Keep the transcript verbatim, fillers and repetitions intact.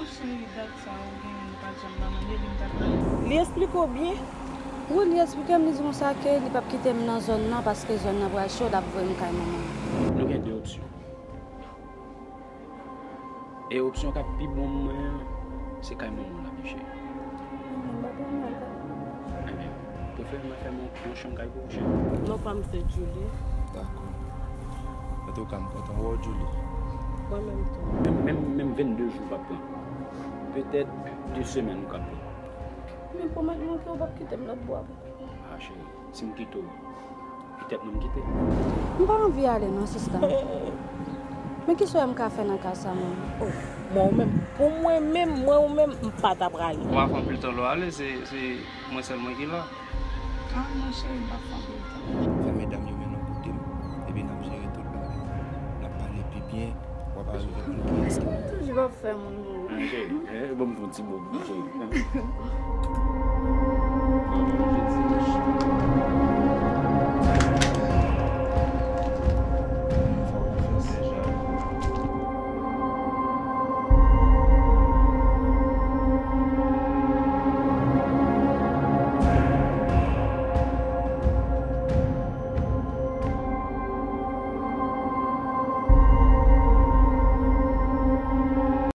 Cheri, dat sa ou genyen, ou pa t janm pa mande li, m t ap pale. Li eksplike w byen? Wi, li eksplike m, li di konsa ke li p ap kite m nan zòn nan paske zòn nan pral cho, l ap voye m kay manman m. Nou gen de opsyon. E opsyon k ap pi bon mwen an, se kay manman w l ap chèche. Ebyen, prefere mwen fè yon chanm kay pou ou, cheri. Non pa m se Julie. Dakò. Antouka, m kontan wè w, Julie. Mwen menm tou. Menm, menm, menm vennde jou pa pran. Petèt de semèn ou ka pran. Men pwomèt mwen ke w p ap kite m lòt bò. Ah, cheri, si m kite w, petèt mwen m kite. M pa anvi ale non, sista. Men kisa w wè m ka fè nan ka sa menm? Mwen ou menm, pou mwen menm, mwen ou menm, m pa ta prale. Ou pa pran anpil tan lè w ale, se, se mwen sèl mwen ki la. Ah non, cheri, m p ap fè anpil tan. Fè medam yo mennen w kote m, epi n ap jere tout bagay. N ap pale pi byen, w ap arive konn kiyès ki mwen. Toujou ap fè moun mouri. Ok, eh, bon, m fè yon ti bob, ok.